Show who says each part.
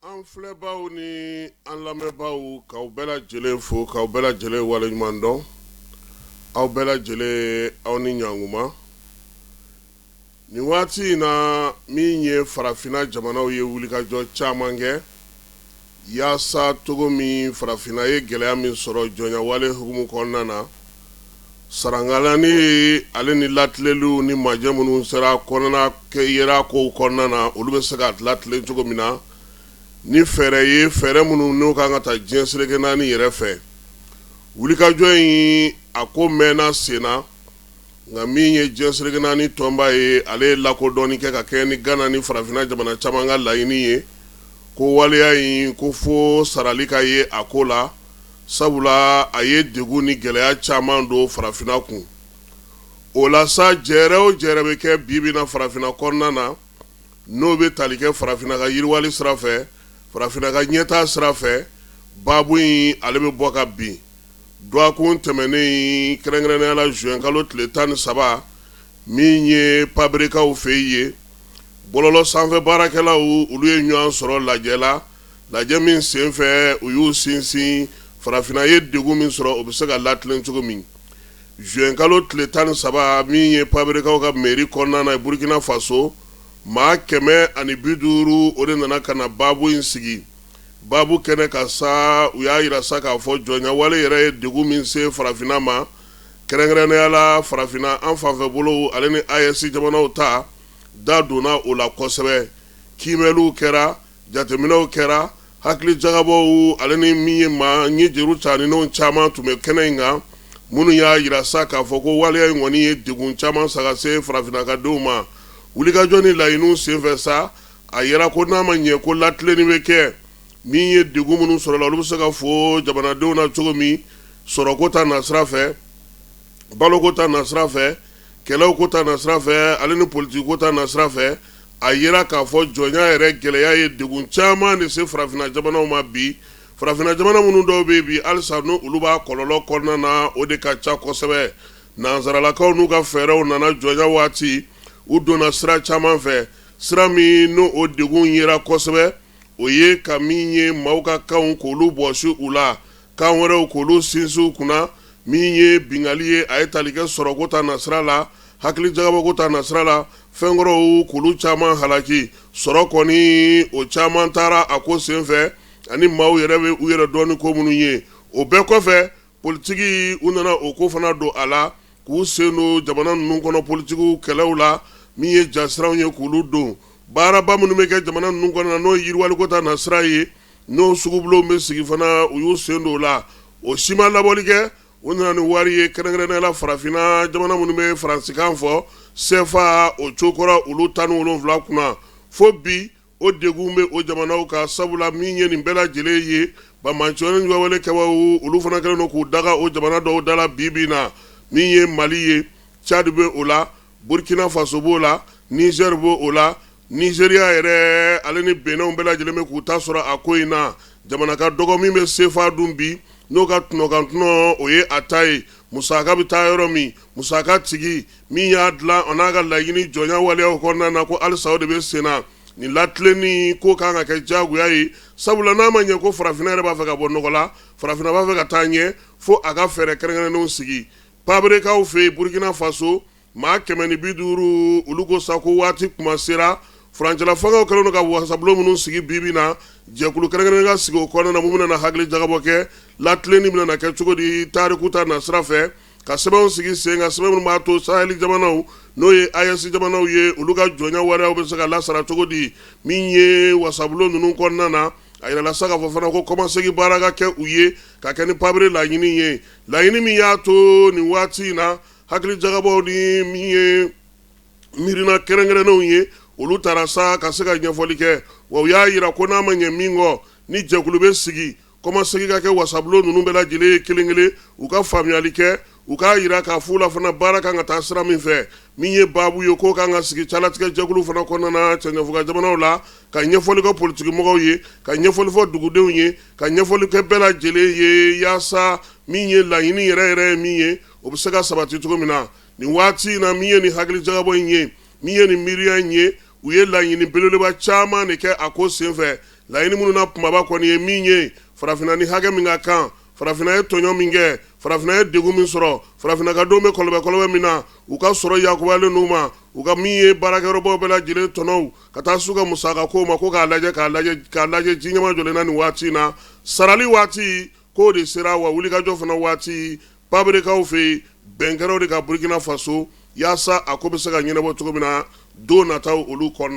Speaker 1: An filɛbaw ni an lamɛnbaaw, k'aw bɛɛ lajɛlen fo, k'aw bɛɛ lajɛlen waleɲuman dɔn. Aw bɛɛ lajɛlen, aw ni ɲankuma. Nin waati in na, min ye farafinna jamanaw ye wulikajɔ caman kɛ yaasa cogo min farafinna ye gɛlɛya min sɔrɔ jɔnyawale hukumu kɔnɔna na, sarangalani ale ni latileliw ni majɛ minnu sera kɔnɔna yera kow kɔnɔna na, olu bɛ se ka latilen cogo min na ni fɛɛrɛ ye, fɛɛrɛ minnu n'o kan ka ta diɲɛ seleke naani yɛrɛ fɛ. Wulikajɔ in a ko mɛnna sen na, nka min ye diɲɛ seleke naani tɔnba ye, ale ye lakodɔnni kɛ ka kɛɲɛ ni Gana ni farafinna jamana caman ka laɲini ye ko waleya in ko fo sarali ka ye a ko la, sabula a ye degun ni gɛlɛya caman don farafinna kun. O la sa, jɛrɛ o jɛrɛ bɛ kɛ bi bi na farafinna kɔnɔna na, n'o bɛ tali kɛ farafinna ka yiriwali sira fɛ, farafinna ka ɲɛtaa sira fɛ, baabu in ale bɛ bɔ ka bin. Dɔgɔkun tɛmɛnen, kɛrɛnkɛrɛnnenya la juin kalo tile 13, min ye Pabrekaw fɛ yen, bɔlɔlɔ sanfɛ baarakɛlaw olu ye ɲɔgɔn sɔrɔ lajɛ la, lajɛ min senfɛ u y'u sinsin farafinna ye degun min sɔrɔ, o bɛ se ka latilen cogo min. Juin kalo tile 13, min ye Pabrekaw ka mairie kɔnɔna na Burkina Faso, maa 150 o de nana ka na baabu in sigi. Baabu kɛnɛ kan sa, u y'a jira sa k'a fɔ jɔnyawale yɛrɛ ye degun min se farafinna ma, kɛrɛnkɛrɛnnenya la farafinna an fanfɛ bolow ale ni AES jamanaw ta da donna o la kosɛbɛ. Kiimɛliw kɛra, jateminɛw kɛra, hakili jagabɔw ale ni min ye maa ɲɛjuru caninenw caman tun bɛ kɛnɛ in kan, minnu y'a jira sa k'a fɔ ko waleya in kɔni ye degun caman sa ka se farafinna ka denw ma. Wulikajɔ ni laɲiniw senfɛ sa, a yira ko n'a ma ɲɛ ko latilenni bɛ kɛ, min ye degun minnu sɔrɔla, olu bɛ se ka fo jamanadenw na cogo min, sɔrɔko ta nasira fɛ, baloko ta nasira fɛ, kɛlɛw ko ta nasira fɛ, ale ni politiki ko ta nasira fɛ. A yira k'a fɔ jɔnya yɛrɛ gɛlɛya ye degun caman de se farafinna jamanaw ma bi. Farafinna jamana minnu dɔw bɛ bi halisa n'o olu b'a kɔlɔlɔ kɔnɔna na, o de ka ca kosɛbɛ. Nansaralakaw n'u ka fɛɛrɛw nana jɔnya waati, u donna sira caman fɛ. Sira min n'o o degun yera kosɛbɛ, o ye ka min ye maaw ka kanw k'olu bɔsi u la, kan wɛrɛw k'olu sinsin u kunna, min ye binkanni ye, a ye tali kɛ sɔrɔko ta nasira la, hakili jagabɔko ta nasira la, fɛnkɔrɔw k'olu caman halaki, sɔrɔ kɔni o caman taara a ko senfɛ, ani maaw yɛrɛ bɛ u yɛrɛ dɔn ni ko minnu ye. O bɛɛ kɔfɛ, politiki, u nana o ko fana don a la, k'u sen don jamana ninnu kɔnɔ politikiw kɛlɛw la, min ye jasiranw ye k'olu don baaraba minnu bɛ kɛ jamana ninnu kɔnɔ na, n'o ye yiriwaliko ta nasira ye, n'o sugubulonw bɛ sigi fana, u y'u sen don o la. O si ma labɔli kɛ, u nana ni wari ye, kɛrɛnkɛrɛnnenya la farafinna jamana minnu bɛ faransikan fɔ, CFA o cokora olu 17 kunna. Fo bi, o degun bɛ o jamanaw kan, sabula min ye nin bɛɛ lajɛlen ye, banbaanci ni wale kɛbaaw olu fana kɛlen don k'u daga o jamana dɔw da la bi bi na. Min ye Mali ye, Tchad bɛ o la, Burkina Faso b'o la, Niger b'o o la, Nigeria yɛrɛ ale ni Benin bɛɛ lajɛlen bɛ k'u ta sɔrɔ a ko in na. Jamana ka dɔgɔ min bɛ CFA dun bi, n'o ka tɔnɔkan tɔnɔ o ye a ta ye, musaka bɛ taa yɔrɔ min, musaka tigi min y'a dilan, o n'a ka laɲini jɔnya waleyaw kɔnɔna na, ko halisa o de bɛ sen na. Nin latilenni ko kan ka kɛ diyagoya ye, sabula n'a ma ɲɛ ko farafinna yɛrɛ b'a fɛ ka bɔ nɔgɔ la, farafinna b'a fɛ ka taa ɲɛ, fo a ka fɛɛrɛ kɛrɛnkɛrɛnnenw sigi. Pabrekaw fɛ yen, Burkina Faso, maa 150 olu ko sa ko waati kuma sera. Furancɛla fangaw kɛlen don ka wasabulon minnu sigi bi bi na, jɛkulu kɛrɛnkɛrɛnnen ka sigi o kɔnɔna na, mun bɛna na hakili jagabɔ kɛ, latilenni bɛna na kɛ cogo di tariku ta nasira fɛ, ka sɛbɛnw sigi sen kan, sɛbɛn minnu b'a to Sahel jamanaw, n'o ye AES jamanaw ye, olu ka jɔnya waleyaw bɛ se ka lasara cogo di. Min ye wasabulon ninnu kɔnɔna na, a yirala sa k'a fɔ fana ko kɔmasegin baara ka kɛ u ye, ka kɛ ni Pabre laɲini ye, laɲini min y'a to nin waati in na hakili jagabɔw ni min ye miirina kɛrɛnkɛrɛnnenw ye, olu taara sa ka se ka ɲɛfɔli kɛ. Wa u y'a jira ko n'a ma ɲɛ min kɔ, ni jɛkulu bɛ sigi, kɔmasegin ka kɛ wasabulon ninnu bɛɛ lajɛlen ye kelen kelen, u ka faamuyali kɛ, u k'a jira k'a f'u la fana baara kan ka taa sira min fɛ. Min ye baabu ye, k'o kan ka sigi calatigɛ jɛkulu fana kɔnɔna na cɛncɛnfuga jamanaw la, ka ɲɛfɔli kɛ politikimɔgɔw ye, ka ɲɛfɔli fɔ dugudenw ye, ka ɲɛfɔli kɛ bɛɛ lajɛlen ye, yaasa min ye laɲini yɛrɛ yɛrɛ ye min ye, o bɛ se ka sabati cogo min na. Nin waati in na, min ye nin hakili jagabɔ in ye, min ye nin miiriya in ye, u ye laɲini belebeleba caman de kɛ a ko senfɛ. Laɲini minnu na kunbaba kɔni ye min ye, farafinna ni hakɛ min ka kan, farafinna ye tɔɲɔ min kɛ, farafinna ye degun min sɔrɔ, farafinna ka denw bɛ kɔlɔbɛ min na, u ka sɔrɔ yakuyalen n'u ma, u ka min ye baarakɛyɔrɔbaw bɛɛ lajɛlen tɔnɔw ka taa s'u ka musaka ko ma, ko k'a lajɛ k'a lajɛ k'a lajɛ ji ɲɛma jɔlen na nin waati in na. Sarali waati k'o de sera wa wulikajɔ fana waati Pabrekaw fɛ yen, bɛn kɛra o de kan Burkina Faso yaasa a ko bɛ se ka ɲɛnabɔ cogo min na don nataw olu kɔnɔna.